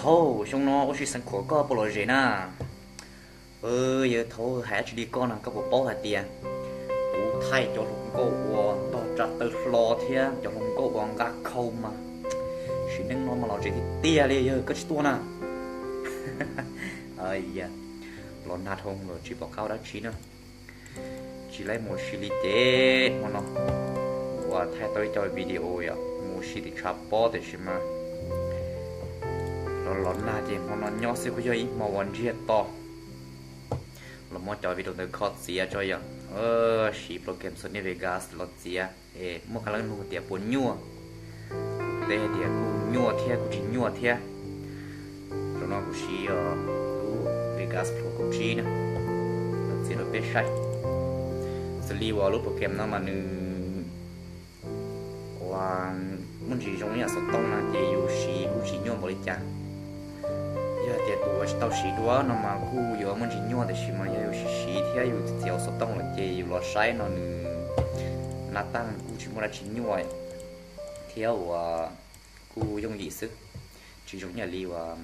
Hauj, xyoo no ua si xeev khuam koj puas lom zem na? Yawg, thaum hais dab tsi li koj na, koj puas paub hais tias kuv thaij cov hluas nkauj uas ntog tsa taw hlo thiab cov hluas nkauj uas nqa khau mas sim neej no mas lom zem tiag tiag li, yawg koj tsis tuaj na. Los nag dhau los tsis pom qab ua dab tsi na. Tsis laib mus ua si li ces hmo no uas thaij tau ib co video yom, mus ua si tim tshav pob tiam sis mas los los nag ces hmo no nyob xwb kuj yog ib hmo uas ntsiag to. Los muab cov video ntawd kho txiav tso yom, siv program Sony Vegas los txiav es muaj qee leej nug tias puas nyuaj, teb hais tias kuj nyuaj thiab kuj tsis nyuaj thiab. Zaum no kuv siv lub Vegas Pro kaum tsib na, los txiav rau peb saib. Xws li uas lub program no mas nws ua muaj ntsis zoo ib yam xov tooj na ces yus siv kuj tsis nyuaj npaum li cas. Yog tias tus uas tsis tau siv dua no mas kuj yuav muaj ntsis nyuaj tiam sis mas yog yus siv siv thiab yus txiav ua xov tooj lawm ces yus los saib no nws na taj kuj tsis muaj dab tsi nyuaj thiab uas kuj yooj yim xwb. Tsis zoo ib yam li uas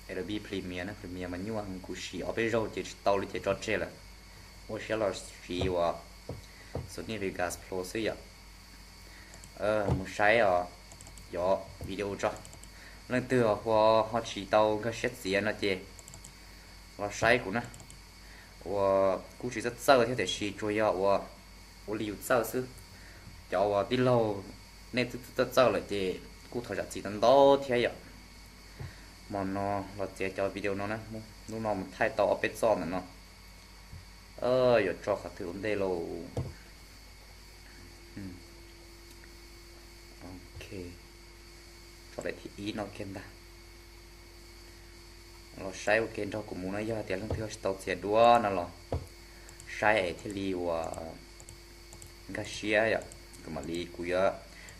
Adobe Premiere na, Premiere mas nyuaj heev, kuv siv ob peb zaug ces tsis tau li ces tso tseg lawm. Ua siab los siv uas Sony Vegas Pro xwb yom. Mus saib os, cov video tso. Leej twg ho ho tsis tau nkag siab txiav no ces los saib kuv na. Uas kuj tsis txawj txawj thiab tiam sis tsuas yog uas ua li yus txawj xwb. Cov uas tij laug nej twb txawj txawj lawm ces kuj thov zam txim tau ntau thiab yom. Hmo no los txiav cov video no na, hnub no mus thaij tau ob peb txoj ntawm no. Yuav tso qhov twg ua ntej lauj? Ok, tso daim thib ib no kiag ntag. Los saib ua ke nrog kuv mus no, yog tias leej twg tsis tau txiav dua no los saib es thiaj li uas nkag siab yom. Kuv mam li, kuv yuav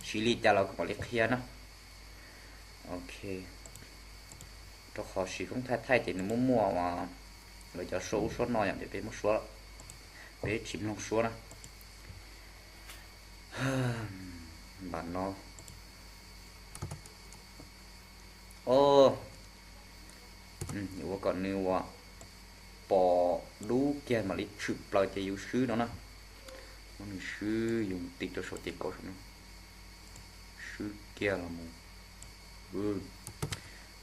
siv li cas los kuv mam li qhia na. Ok, rau qhov siv koob thaij thaij ces nws muaj muaj uas lawv cov suab ub suab no yom, ces peb muab suab, peb tsis mloog suab na. Npam no, o, ua kom nws uas pom dub kiag mam li tshwm plaws ces yus swb no na. Muab nws swb yus mus tim rau saum ces kaum saum no, swb kiag los mus,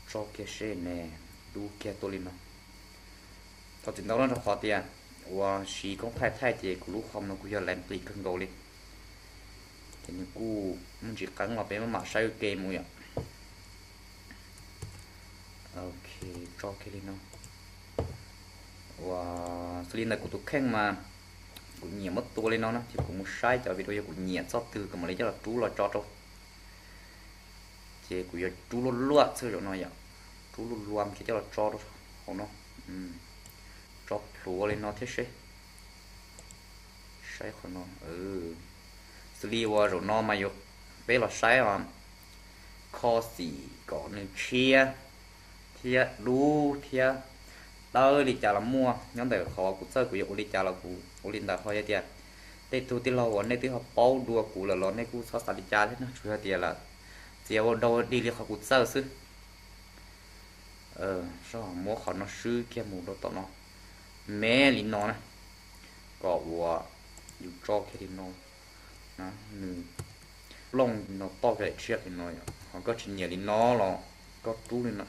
tso kiag seb ne, dub kiag tuaj li no. Thov txim ntau na rau qhov tias uas siv koob thaij thaij ces kuv lub hom no kuj yog lees plis kawg nkaus li, ces nws kuj muaj ntsis qeeb los peb maj mam saib ua ke mus yom. Ok, tso kiag li no. Uas xws li ntawm kuv tus kheej mas kuv nyiam muab tua li no na, ces kuv mus saib cov video yog kuv nyiam txoj twg kuv mam li coj los rub los tso rau. Ces kuv yuav rub luaj luaj txhij zaum no yom, rub luaj luaj kiag coj los tso rau hauv no. Tso plhuav li no thiab seb, saib qhov no. Xws li uas zaum no mas yuav, peb los saib os, kho xim kom nws tshiab thiab dub thiab dawb li cas los muaj, nyob ntawm qhov kuv txawj kuv yuav ua li cas los kuv ua li ntawd. Ho yog tias tej tug tij laug uas nej twb ho paub dua kuv lawm los nej kuj txhob xav li cas thiab no, tsuas yog tias lam txiav ua dau dig li qhov kuv txawj xwb. Muab qhov no swb kiag mus rau tom no, me li no na, kom uas yus tso kiag li no, nws plooj no toj kiag daim tshiab li no. Ho koj tsis nyiam li no los koj rub li no,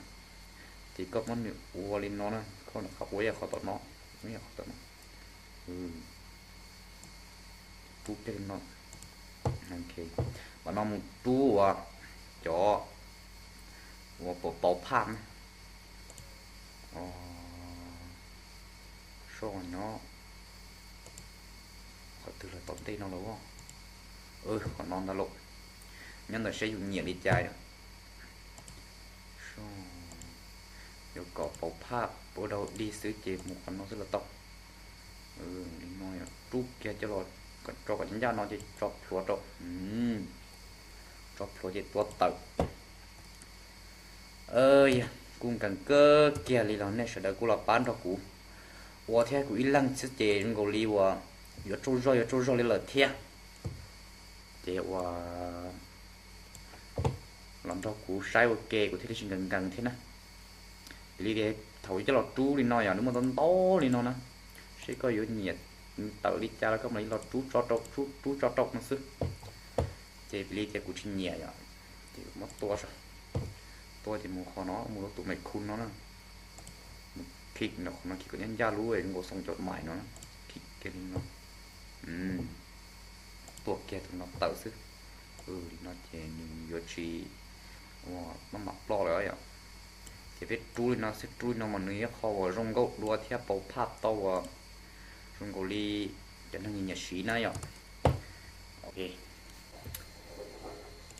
ces koj muab nws ua li no na, koj qhov ua yog qhov tom no, qhov tom no, rub kiag li no. Mam no mus rub uas cov uas pau phaj na. Soj no, qhov twg los tom ntej no los, qhov no ntag lauj. Nyob ntawm seb yus nyiam li cas yom. Yuav kom pau phaj ua dau dig xwb ces mus qhov no xwb los tau. Li no, rub kiag coj los, kom tso kom ncaj no ces tso plhuav rau. Tso plhuav ces tua tawm. Yog kuj nkees kawg kiag li los nej sawv daws kuj los pab nrog kuv ua thiab, kuv ib leeg xwb ces zoo nkaus li uas yuav tsaug zog yuav tsaug zog li lawm thiab. Ces uas los nrog kuv saib ua ke kuv thiaj li tsis nkees nkees thiab na. Piv li tias thaum coj los rub li no yog nws muaj ntau ntau li no na, seb koj yuav nyiam tawm li cas los koj mam li los rub tso rau, rub tso rau no xwb. Ces piv li tias kuv tsis nyiam yom, ces muab tua, tua ces mus qhov no, mus rau tus mem khu no na, mus khij nram qhov no khij kom ncaj ncaj lub nkaus xoo cov mais no, khij kiag li no, tua kiag tus no tawm xwb. Li no ces nws yuav tsis ua maj mam ploj lawm yom. Ces peb rub li no xwb, rub li no mas nws yog qhov uas zoo nkauj dua thiab pauv phaj tau uas zoo nkaus li cov neeg nyiam siv na yom. Ok,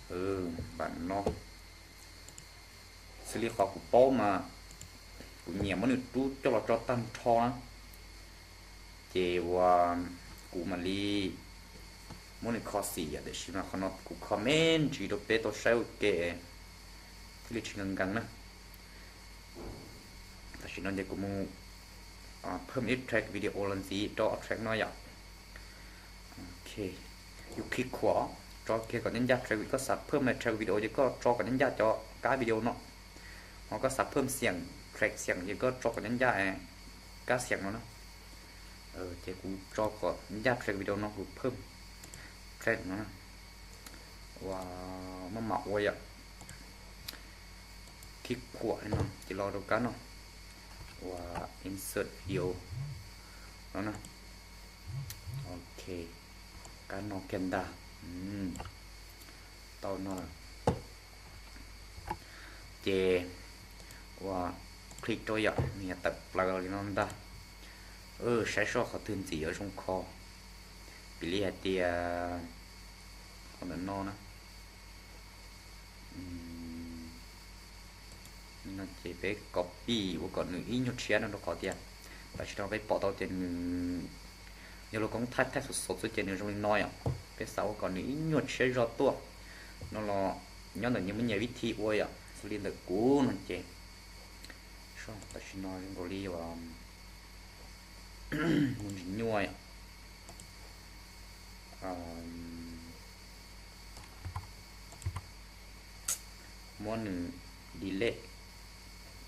npam no xws li qhov kuv paub mas kuv nyiam muab nws rub coj los tso tag nrho na, ces uas kuv mam li muab nws kho xim yom, tiam sis mas qhov no kuv kho me ntsis rau peb tau saib ua ke thiaj li tsis nkees nkees na. Tam sim no ces kuv mus phawm ib track video los ntxiv rau ob track no yom. Ok, yus khij khuam tso kiag kom ncaj ncaj track, koj xav phawm track video ces koj tso kom ncaj ncaj cov kab video no, ho koj xav phawm xiam track xiam ces koj tso kom ncaj ncaj kab xiam no na. Ces kuv tso kom ncaj track video no kuv phawm track no na. Ua maj mam ua yom. Khij khuam li no ces los rau kab no, ua insert video no na. Ok, kab no kiag ntag. Tau no lawm. Ces ua click rau yom, nws yuav tawm plaws li no ntag. Saib soj qhov twg ntxim yuav zoo kho. Piv li hais tias qhov ntawm no na, no ces peb copy ua kom nws ib nyuag tshiab no rau qhov tias tam sim no peb pom tau tias nws yog lub koob thaij thaij xov xov xwb ces nws zoo li no yom. Peb xav ua kom nws ib nyuag tshiab zog tuaj no los nyob ntawm nyias muaj nyias vib thi ua yom. Xws li ntawm kuv no ces tam sim no zoo nkaus li uas mus ntsis nyuaj yom. Muab nws delete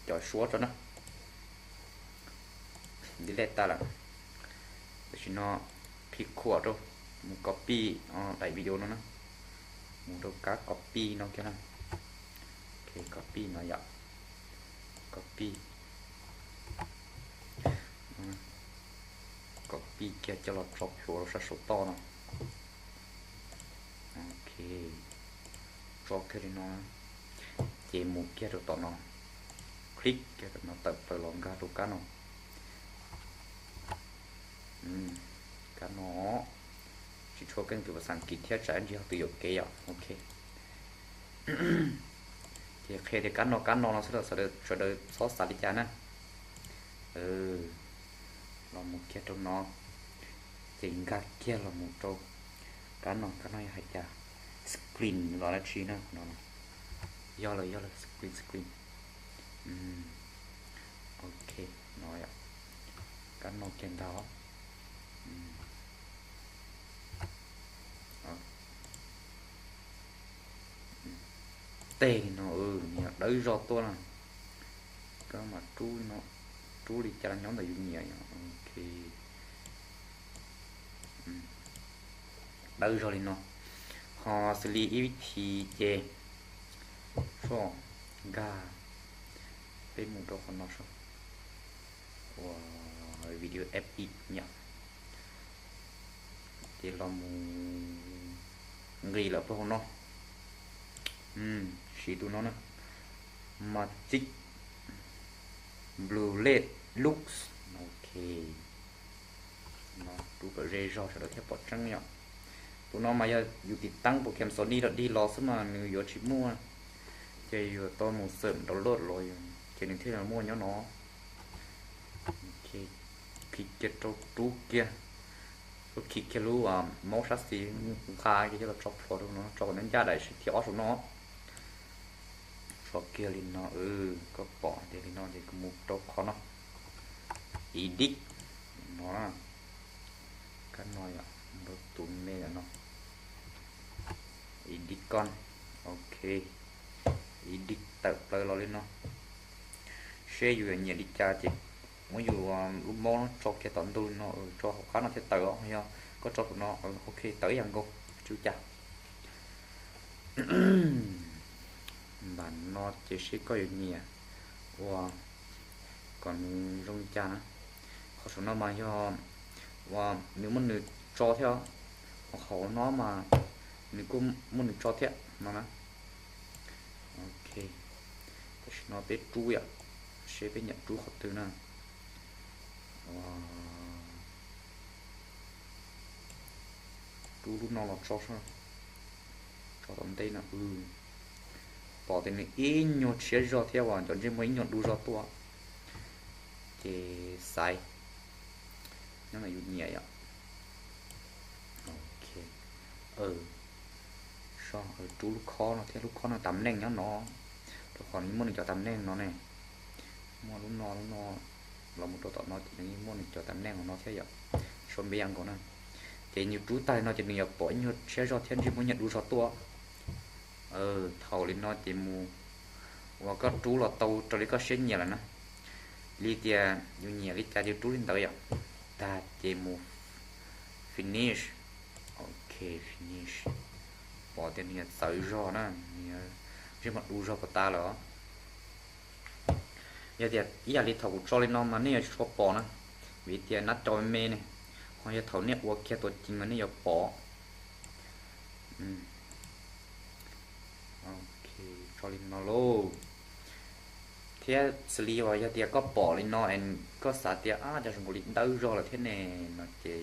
cov suab tso na. Delete tag lawm. Tam sim no click khuam rau, mus copy daim video no na, mus rau kab copy no kiag na. Ok, copy no yom, copy, copy kiag coj los tso plhuav rau sab saum toj no. Ok, tso kiag li no, ces mus kiag rau tom no, click kiag rau no tawm plaws los nkag rau kab no. Kab no tsis tshua keej tus pas xas kis thiab tsam ntsis ho tus yuam kev yom. Ok, ces qhia tias kab no kab no no xwb los sawv daws txhob xav li cas na. Los mus kiag rau no, ces nkag kiag los mus rau kab no, kab no yog hais tias screen los dab tsi na no. Yog lawm, yog lawm, screen, screen. Ok, no yom, kab no kiag ntag. Tej no nws yog dawb zog tuaj na. Koj mam rub no, rub li cas los nyob ntawm yus nyiam. Ok, dawb zog li no. Ho xws li ib vib thi ces soj nkag, peb mus rau qhov no soj, ua video F X yom. Ces los mus nqis lawm plaub hau no, siv tus no na, Magic Bullet Looks. Ok, no rub kom ze zog sawv daws thiaj pom tseeb yom. Tus no mas yog yus tiv teeb program Sony los dig los xwb mas nws yuav tsis muaj, ces yuav tau mus xawm download los ces nws thiaj li muaj nyob no. Khi kiag rau rub kiag, rau khi kiag lub maub sab xis nqa kiag coj los tso plhuav rau no, tso kom ncaj ncaj daim sib thib ob saum no. Tso kiag li no, koj pom tias li no ces kuv mus rau qhov no, edit no, kab no yom, mus rau tus me no, edit con. Ok, edit tawm plaws los li no. Seb yus yuav nyiam li cas ces muab yus lub mouse no tso kiag tom ntug no, tso hauv qab no thiaj tawm os. Yog koj tso saum no, ok, tawm ib yam nkaus, tsis ua cas. Npam no ces seb koj yuav nyiam ua kom nws zoo li cas na. Qhov saum no mas yog uas nws muaj nws tso thiab, qhov no mas nws kuj muaj nws tso thiab no na. Ok, tam sim no peb rub yom, seb peb nyiam rub qhov twg na. Rub lub no los tso, tso tom ntej no. Pom tias nws ib nyuag tshiab zog thiab uas cov ntsej muag ib nyuag du zog tuaj, ces xaiv nyob ntawm yus nyiam yom. Ok, so rub lub khob no thiab, lub khob no tam neej nyob no, rau qhov nws muaj nws cov tam neej no ne. Muaj lub no, lub no los mus rau tom no ces nws yeej muaj nws cov tam neej no thiab yom. So npe yam nkaus na. Ces yus rub tag li no ces nws yuav pom ib nyuag tshiab zog thiab ntsej muag ib nyuag du zog tuaj. Thaum li no ces mus uas koj rub los tau raws li koj siab nyiam lawm na. Li tias yus nyiam li cas yus rub li ntawd yom. Tag ces mus finish. Ok, finish. Pom tias nws yuav txawv zog na, nws yuav ntsej muag du zog puas tas lawm. Yog tias ib yam li thaum kuv tso li no mas nej yuav tsis tshua pom na, vim tias nab cau me me ne, ho yog thaum nej ua kiag tuam ceev mas nej yuav pom. Ok, tso li no lauj. Thiab xws li uas yog tias koj pom li no es koj xav tias ab, cas zoo nkaus li dawb zog lawm thiab ne no ces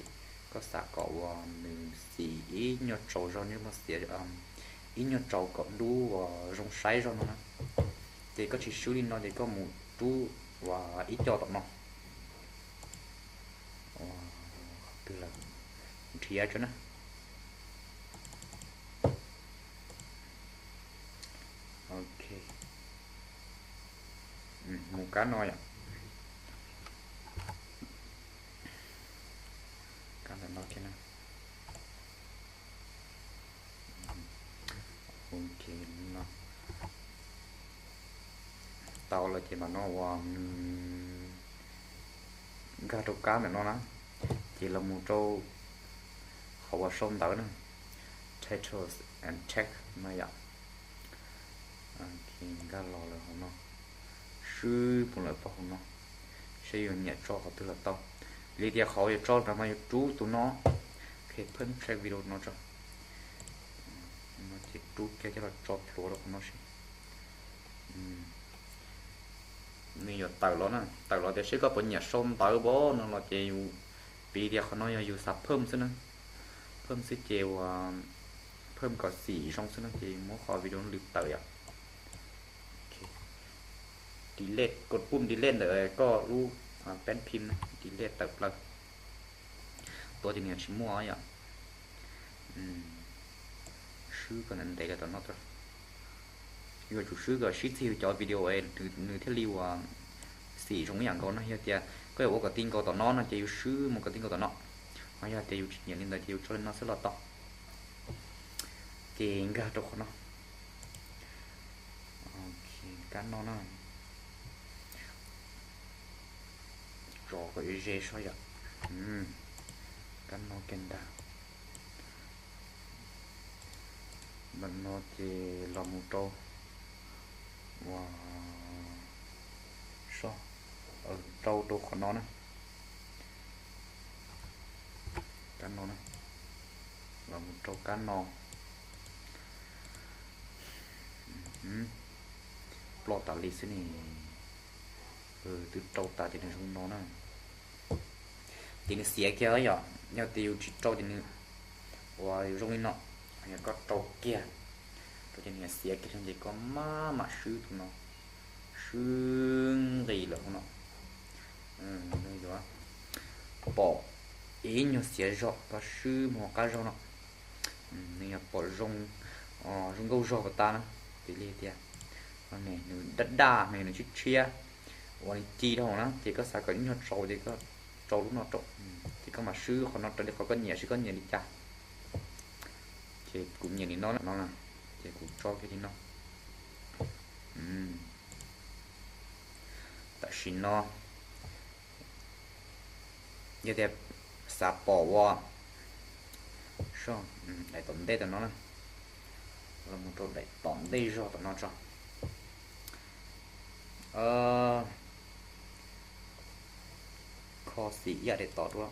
koj xav kom uas nws xim ib nyuag tsaus zog, nws muaj xim ib nyuag tsaus kom dub uas zoo saib zog no na, ces koj tsis swb li no ces koj mus rub uas ib co tom no. Qhov twg lawm? Nrhiav tso na. Ok, mus kab no yom. Kab ntawm no thiab na. Ok, no tau lawm ces mam no uas nkag rau kab ntawm no na, ces los mus rau qhov uas sau ntawv na, titles and text no yom. Nkag los lawm hauv no, swb mus lawm pog hauv no, seb yus nyiam tso qhov twg los tau. Li tias qhov yuav tso ntawd mas yus rub tus no, ok, pheej check video no tso, no ces rub kiag coj los tso plhuav rau qhov no seb nws yuav tawm los na, tawm los tias seb koj puas nyiam sau ntawv pab no los ces yus, piv tias qhov no yog yus xav pheej xwb na, pheej xwb ces uas pheej kom xim zoo xwb no ces muab qhov video lwm tawm yom. Delete, kos pum delete ntawm koj lub peb phim na, delete tawm plaws, tuav ces nws tsis muaj yom. Swb kom ntev ntev lawm tom no, yuav tsum swb kom sib txig yus cov video nws thiaj li uas xim zoo ib yam nkaus no. Yog tias koj yuav ua kom ti nkaus tom no no ces yus swb mus kom ti nkaus tom no, ho yog tias yus tsis nyiam li ntawd ces yus tso li no xwb los tau. Ces nkag rau qhov no, kab no na, tso kom ze soj yom. Kab no kiag ntag. Ntawm no ces los mus rau, ua, soj, rau rau qhov no na. Kab no na, los mus rau kab no. Ploj tas li xwb ne. Twb rau tas ces nws zoo no na. Ces nws xiav kiag yom, yog tias yus tsis rau ces nws, ua, yus zoo li no, yog koj rau kiag, rau ces nws xiav kiag ces koj maj mam swb tus no, swb nqis lawm hauv no. Nws yuav pom ib nyuag xiav zog, koj swb mus qab zog no, nws yuav pom zoo, zoo nkauj zog puas tas na. Piv li tias nws daj daj, nws tshiab tshiab, ua li ci dhau na, ces koj xav kom ib nyuag tsaus ces koj tsaus lub no rau, ces koj mam swb qhov no raws li qhov koj nyiam, seb koj nyiam li cas. Ces kuv nyiam li no na, no na, ces kuv tso kiag li no. Tam Sim no yog tias xav pom ua, daim tom ntej tom no na, los mus rau daim tom ntej zog tom no tso. Kho xim ib yam daim tom dua.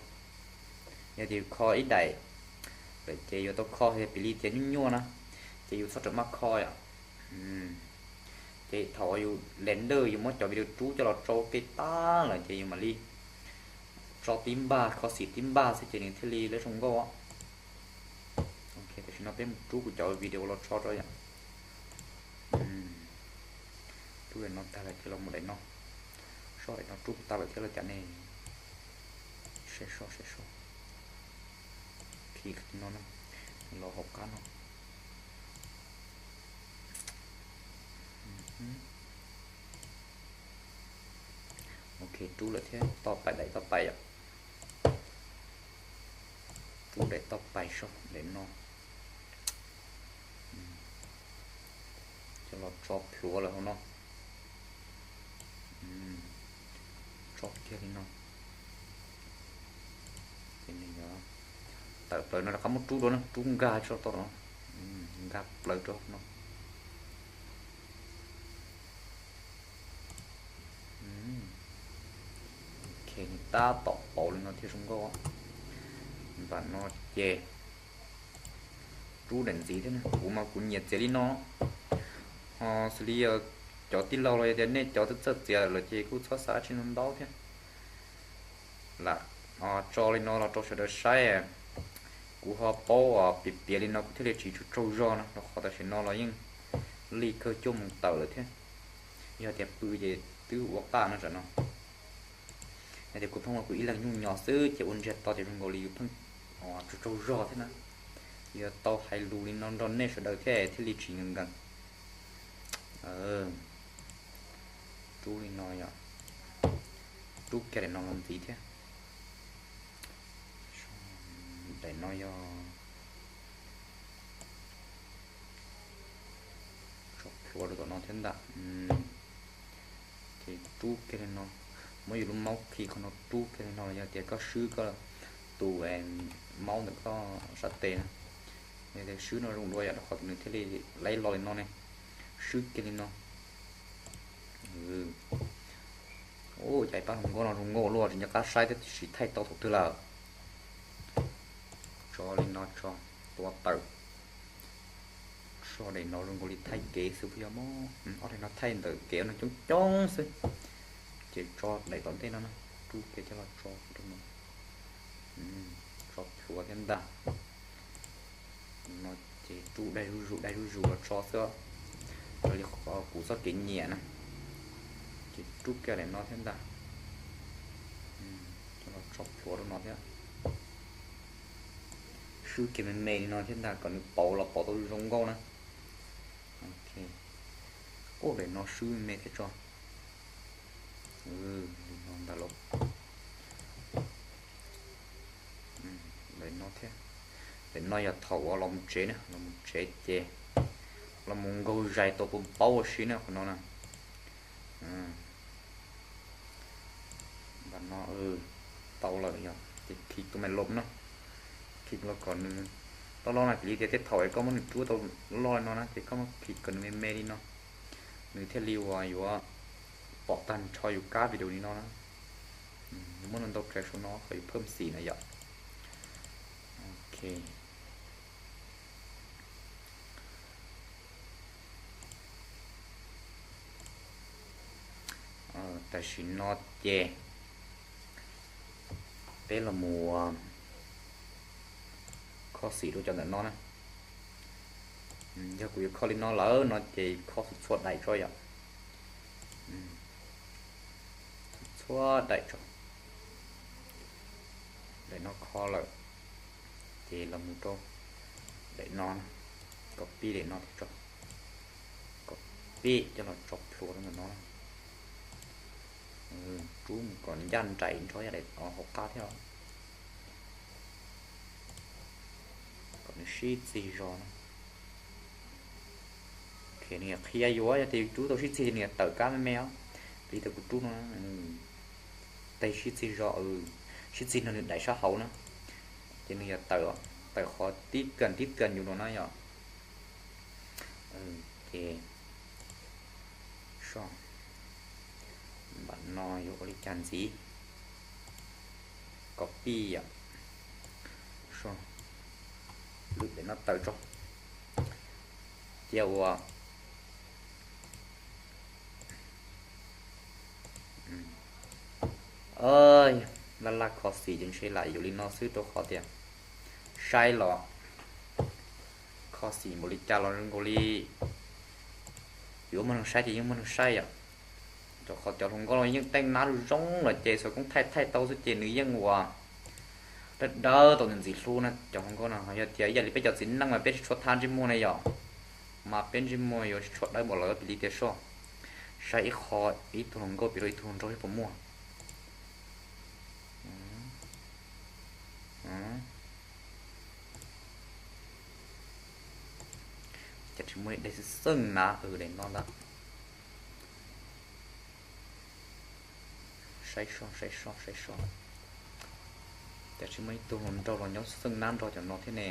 Yog tias yus kho ib daim lawm ces yuav tau kho, yog piv li tias nyuaj nyuaj na, ces yus txhob rawm maj kho yom. Ces thaum uas yus render yus muab cov video rub coj los tso ua ke tag lawm ces yus mam li tso tib npag, kho xim tib npag xwb ces nws thiaj li lawv zoo nkauj. Ok, tam sim no peb mus rub kuv cov video los tso rau yom. Rub daim no tag lawm ces los mus daim no, soj daim no rub tag lawm thiab los cas ne. Seb soj, seb soj. Khi no na, los hauv qab no. Ok, rub lawm thiab, toj pais, daim toj pais yom. Rub daim toj pais soj, daim no. Coj los tso plhuav lawm hauv no. Tso kiag li no. Ces nws yuav tawm plaws no rov qab muab rub dua na, rub nkag tso tau no, nkag plaws rau no. Ok, nws tab tom pauv li no thiaj zoo nkauj. Nram no ces rub daim ntxiv thiab na, kuv mas kuv nyiam txiav li no. Ho xws li cov tij laug los yog tias nej cov twb txawj txiav lawm ces kuj txhob xav dab tsi ntau ntau thiab. Lam tso li no los rau sawv daws saib. Kuv ho paub piav piav li no kuv thiaj li tsis tsaug zog no, rau qhov tam sim no los yeej lig kawg cuaj moos tawm lawm thiab. Yog tias pw ces twb ua qaj no tam no. Yog tias kuv pheej ua kuv ib leeg nyuj nyos xwb ces ua ntsiag to ces zoo nkaus li yus pheej tsaug tsaug zog thiab na. Yuav tau hais lus li no nrog nej sawv daws thiab thiaj li tsis nkees nkees. Rub li no yom. Rub kiag daim no los ntxiv thiab. Daim no yog tso plhuav rau tom no thiab ntag. Ces rub kiag li no, muab yus lub maub khi qhov no rub kiag li no los yog tias koj swb koj tus maub ntawm koj sab tes na. Yog tias swb no zoo dua yom, rau qhov nws thiaj li laib los li no ne. Swb kiag li no. Ua cas pab hluas nkauj no zoo nkauj luaj, tsis nco qab saib thiab, tab sis thaij tau thaum twg lawm. Tso li no tso, tua tawm. Tso daim no zoo nkaus li thaij kev xwb puas yog mog? Ob daim no thaij ntawm kev no coob coob xwb. Ces tso daim tom ntej no na, rub kiag coj los tso rau no. Tso plhuav thiab ntag. No ces rub daig zuj zus daig zuj zus los tso xwb, raws li qhov kuv txoj kev nyiam na. Ces rub kiag daim no thiab ntag. Coj los tso plhuav rau no thiab. Swb kiag me me li no thiab ntag kom nws pauv los pauv tau zoo nkauj na. Ok, ua daim no swb me me thiab tso. Li no ntag lauj. Daim no thiab. Daim no yog thaum uas los mus tsev na, los mus tsev ces los mus nkaug zais tau paub ua si na qhov no na. Npam no tau lawm yog ces khi tus me lom no, khi los kom nws loj loj na, piv li tias tej thaum es koj muab nws rub tau loj loj li no na ces koj muab khi kom nws me me li no, nws thiaj li uas yuav pom tag nrho yus kab video li no na. Muab ntau ntau tso saum no kom yus phaj xim na yom. Ok. Tam sim no ces peb los mus kho xim rau cov ntawm no na. Yog kuv yuav kho li no lawm no ces kho txhua daim tso yom. Txhua daim tso. Daim no kho lawm ces los mus rau daim no, copy daim no thiab tso, copy coj los tso plhuav rau ntawm no, rub mus kom ncaj nraim nrho daim hauv qab thiab os, kom nws sib txig zog no. Ok, nws qhia yuav, yog tias rub tau sib txig ces nws tawm kab me me os. Li ntawd kuv rub no, teg sib txig zog, sib txig no nws daim sab hauv na, ces nws yog tawm, tawm qhov tib kas tib kas yus no na yom. Ces soj, npam no yuav ua li cas ntxiv, copy yom, soj, lwm daim no tawm tso, cia ua laj laj kho xim ces ntshe lam yuav li no xwb rau qhov tias saib los kho xim npaum li cas los zoo nkaus li yuav muaj neeg saib ces yeej muaj neeg saib yom. Rau qhov cov hluas nkauj no yeej teej nab zoo zoo lawm ces xov koob thaij thaij tau xwb ces nws yeej ua dawb dawb tau ntxim hlub na cov hluas nkauj no. Yog tias ib yam li peb cov txiv neej mas peb tsis tshua thab ntsej muag na yom, mas peb ntsej muag yuav tsis tshua dawb npaum lawv. Piv li tias soj, saib ib qho, ib tug hluas nkauj piv rau ib tug hluas nraug puas muaj. Cas tsis muaj ib daim xwb xeej na, daim no ntag. Saib soj, saib soj, saib soj. Cas tsis muaj ib tug hluas nraug los nyob xeej nab nrog cov no thiab ne?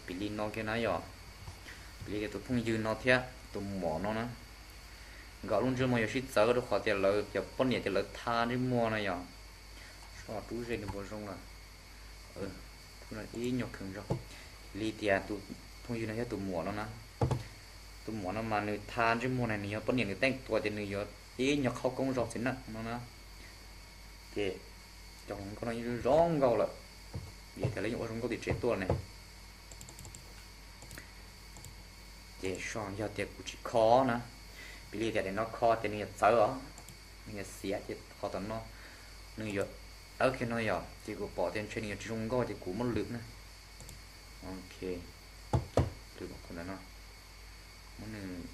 Piv li no kiag na yom, piv li tias tus phooj ywg no thiab tus muam no na, nkawd lub ntsej muag yuav sib txawv rau qhov tias lawv cov poj niam ces lawv thab ntsej muag na yom. Soj, rub ze nws puas zoo lawm. Ib nyuag kheev zog. Piv li tias tus phooj ywg no thiab tus muam no na, tus muam no mas nws thab ntsej muag na, nws yog poj niam nws teej tua ces nws yuav ib nyuag qhaub koob zog txiv neej no na. Ces cov hluas nkauj no yeej zoo nkauj lawm, vim tias lawv yeej ua zoo nkauj tim tsev tuaj ne. Ces soj, yog tias kuv tsis kho na, piv li tias daim no kho ces nws yuav txawv os, nws yuav xiav ces qhov tom no nws yuav dawb kiag no yom, ces kuv pom tias ntshe nws yuav tsis zoo nkauj ces kuv muab lwm na. Ok, lwm qhov ntawd no, muab nws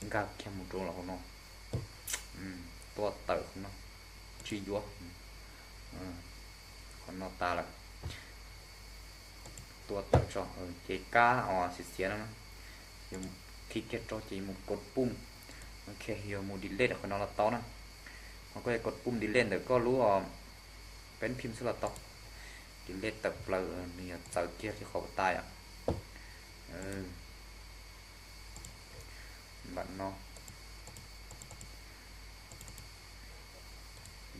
nkag kiag mus rau hauv no, tua tawm qhov no, tsis yuav, qhov no tas lawm. Tua tawm tso, ces kab os xiav xiav no, yog khi kiag rau ces mus kaus pum, ok, yog mus delete qhov no los tau na. Ho koj yuav kaus pum delete ntawm koj lub peb phim xwb los tau. Delete tawm plaws, nws yog txawv kiag li qhov tas yom. Npam no,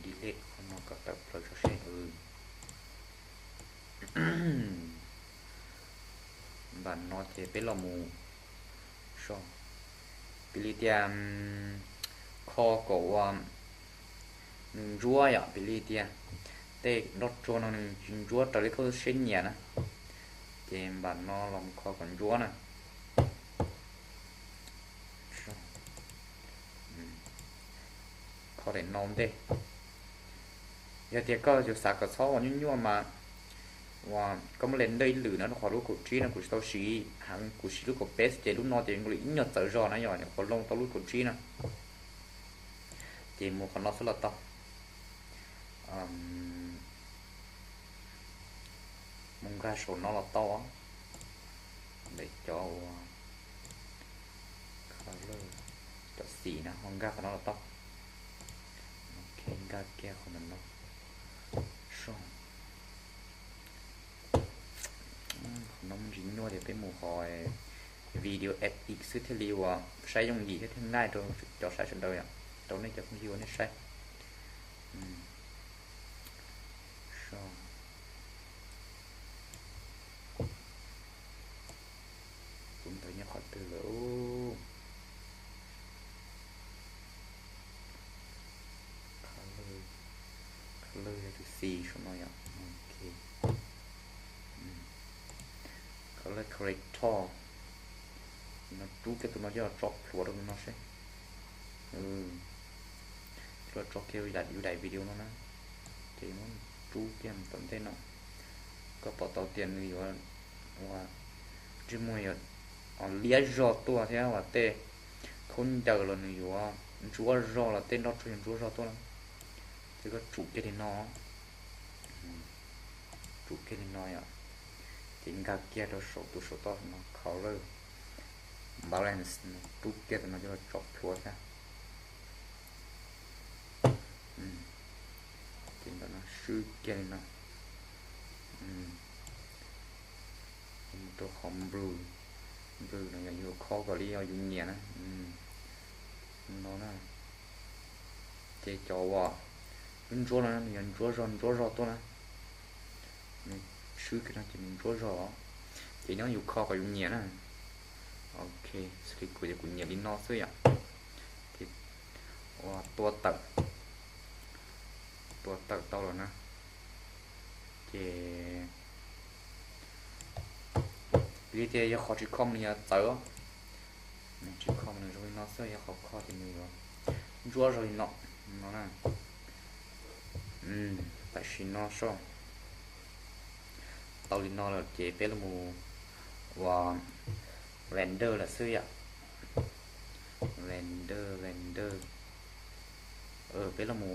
delete qhov no kom tawm plaws tso seb. Npam no ces peb los mus so, piv li tias kho kom ua nws ntsuab yom, piv li tias tej nroj tsuag no nws tsis ntsuab raws li koj siab nyiam na, ces npam no los kho kom ntsuab na. Kho daim no ntej. Yog tias koj yuav xav kom txhob ua nyuaj nyuaj mas ua koj muab le ntawj ib lwm no rau qhov lub kaum tsib no kuv tsis tau siv heev, kuv siv lub kaum peb xwb ces lub no ces nkaus li ib nyuag txawv zog na yom, nyuam qhuav loo tau lub kaum tsib no. Ces mus qhov no xwb los tau. Mus nkag saum no los tau. Ntawm cov ua color, cov xim na ho nkag qhov no los tau. Ok, nkag kiag qhov ntawm no. So, qhov no muaj ntsis nyuaj ces peb mus qhov video edit xwb thiaj li uas saib yooj yim thiab thiaj nqaij rau cov saib sawv daws yom, rau nej cov phooj ywg uas nej saib. So, tus ntawd nyob qhov twg lawm? Color, color yog tus xis saum no yom. Ok, color corrector. No rub kiag tus no coj los tso plhuav rau no seb. Coj los tso kiag yus daim video no na. Ces muab rub kiag tom ntej no. Koj pom tau tias nws yuav ua ntsej muag yuav liab zog tuaj thiab uas tej khaub ncaws los nws yuav ntsuab zog los tej nroj tsuag yuav ntsuab zog tuaj na. Ces koj tsum kiag li no, tsum kiag li no yom. Ces nkag kiag rau saum tus saum toj no, color, balance, rub kiag tus no coj los tso plhuav thiab. Ces ntawm no swb kiag li no. Mus rau qhov blue, blue no yog yus kho kom li yus nyiam na. No na, ces cov uas ntsuab ntsuab no nws yog ntsuab zog ntsuab zog tuaj na. Nws swb kiag no ces nws ntsuab zog, ces nyob yus kho kom yus nyiam na. Ok, xws li kuv ces kuv nyiam li no xwb yom. Ces ua tua tawm, tua tawm tau lawm na. Ces piv li tias yog qhov tsis kho mas nws yuav txawv, nws tsis kho mas nws zoo li no xwb, yog qhov kho ces nws yuav ntsuab zog li no, no na. Tam sim no soj tau li no lawm ces peb los mus ua render lawm xwb yom. Render, render. Peb los mus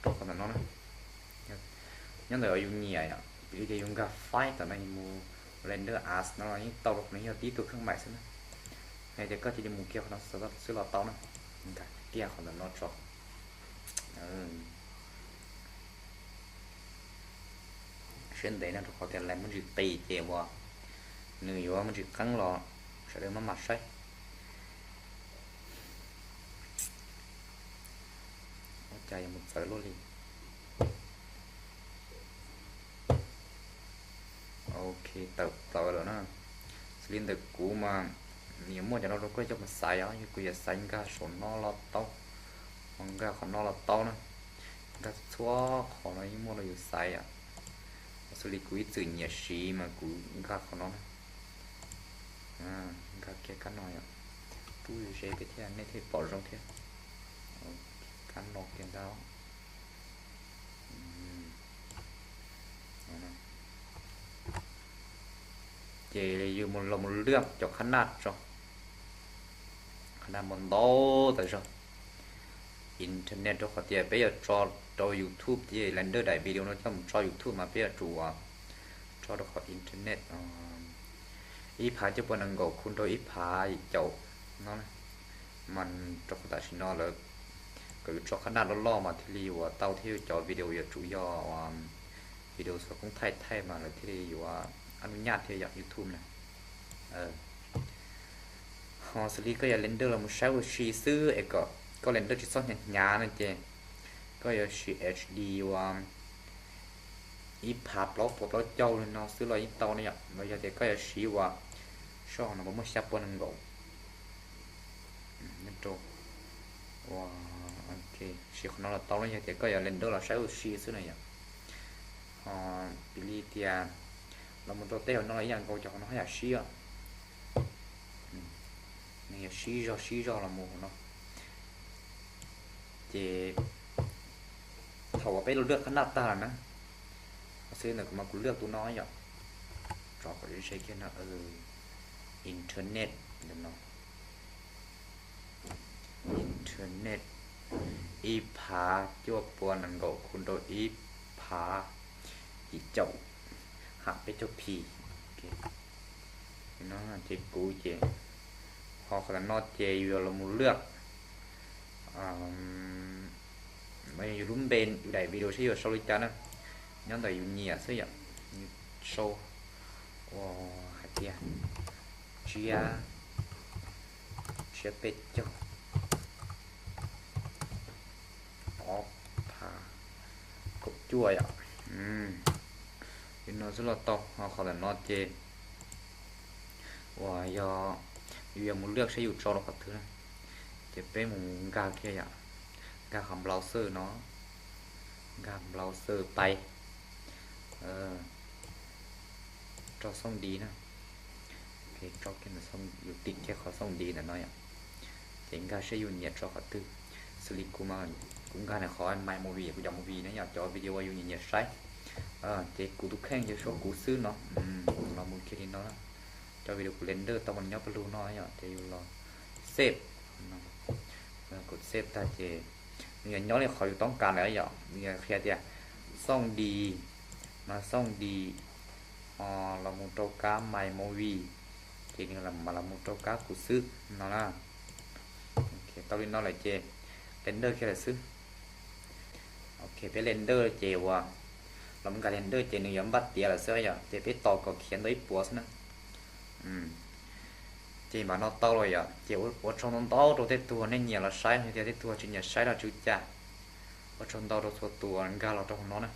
rau qhov ntawm no na. Nyob ntawm yus nyiam yom, piv li tias yus nkag file tom no yus mus render as no los yeej tau, rau qhov no yog tib tug kheej maim xwb na. Hais tias koj cia li mus kiag qhov no xwb los tau na. Nkag kiag qhov ntawm no tso. Siab ntev no rau qhov tias lais muaj ntsis qis ces uas nws yuav muaj ntsis qeeb los sawv daws maj mam saib. Ua cas yuav mus txawv luaj li. Ok, tawm txawv lawm na. Xws li ntawm kuv mas nws yuav muaj cov no rau koj coj mus xaiv os, yog kuv yuav xaiv nkag saum no los tau, ho nkag qhov no los tau na. Nkag txhua qhov no yeej muaj rau yus xaiv yom. Xws li kuv ib txwm nyiam siv mas kuv nkag qhov no na. Nkag kiag kab no yom, rub ze peb thiaj nej thiaj pom zoo thiab. Kab no kiag ntag. Ces yus los mus lwaj cov qhab naj tso, qhab naj muaj ntau tas zog. Internet rau qhov tias peb yuav tso rau YouTube ces render daim video no coj mus tso YouTube mas peb yuav tsum tso rau qhov internet. Ib phav cuaj pua nees nkaum khu rau ib phav yim caum no, mas rau qhov tam sim no lawv kom yus tso qhab naj loj loj mas thiaj li yuav tau thiab, yus cov video yuav tsum yog video xov koob thaij thaij mas lawv thiaj li yuav ab nub nyaj thiab yom, YouTube na. Ho xws li koj yuav render los mus saib ua si xwb es kom koj render tsis txhob hnyav hnyav no ces koj yuav siv H D ua ib phav plaub puas plaub caug li no xwb los yeej tau ne yom. Los yog tias koj yuav siv ua, soj no puas muaj xya pua nees nkaum, siv qhov no los tau los yog tias koj yuav render los saib ua si xwb na yom. Ho piv li tias los mus rau tej hauv no los ib yam nkaus, cov qhov no haj yam sib, nws yog sib zog sib zog los mus hauv no. Ces thaum uas peb lwaj qhab naj tag lawm na, xws li ntawm kuv mas kuv lwaj tus no yom, tso kom ze kiag no, internet ntawm no, internet ib phav cuaj pua nees nkaum khu rau ib phav yim caum ham peb caug P. Ces kuv ces ho qhov ntawm no ces yus yuav los mus lwaj, yus lub npe, yus daim video saib yuav sau li cas na, nyob ntawm yus nyiam xwb yom. Sau ua hais tias tsiab, tsiab peb caug, ob phav kaum cuaj yom. Li no xwb los tau. Ho qhov ntawm no ces uas yog yus yuav mus lwaj saib yus tso rau qhov twg na, ces peb mus nkag kiag yom, nkag qhov browser no, nkag browser pais, rau xooj di na, yus tim kiag qhov xooj di ntawm no yom, ces nkag saib yus nyiam tso qhov twg. Xws li kuv mas kuv nkag ntawm qhov My Movie, kuv cov movie na yom, cov video uas yus nyiam nyiam saib. Ces kuv tus kheej ces suav kuv xwb no, los mus kiag li no na. Cov video kuv render tau mas nyob pawg lug no yom, ces yus los save, kuv save tag ces nws yuav nyob li qhov yus toob kas lawm yom. Nws yuav qhia tias xooj di, mas xooj di los mus rau kab My Movie, Ces nws mam los mus rau kab kuv xwb no na. Tau li no lawm ces render kiag lawm xwb. Ok, peb render ces uas los mus nkag render ces nws yuav npaj tiav lawm xwb yom, ces peb tos kom khiav ntau ib puas xwb na. Ces mam no tau lawm yom, ces ua tsaug ntau ntau rau tej tug nej nyiam los saib, yog tias tej tug tsis nyiam saib los tsis ua cas. Ua tsaug ntau rau txhua tus nkag los rau hauv no na.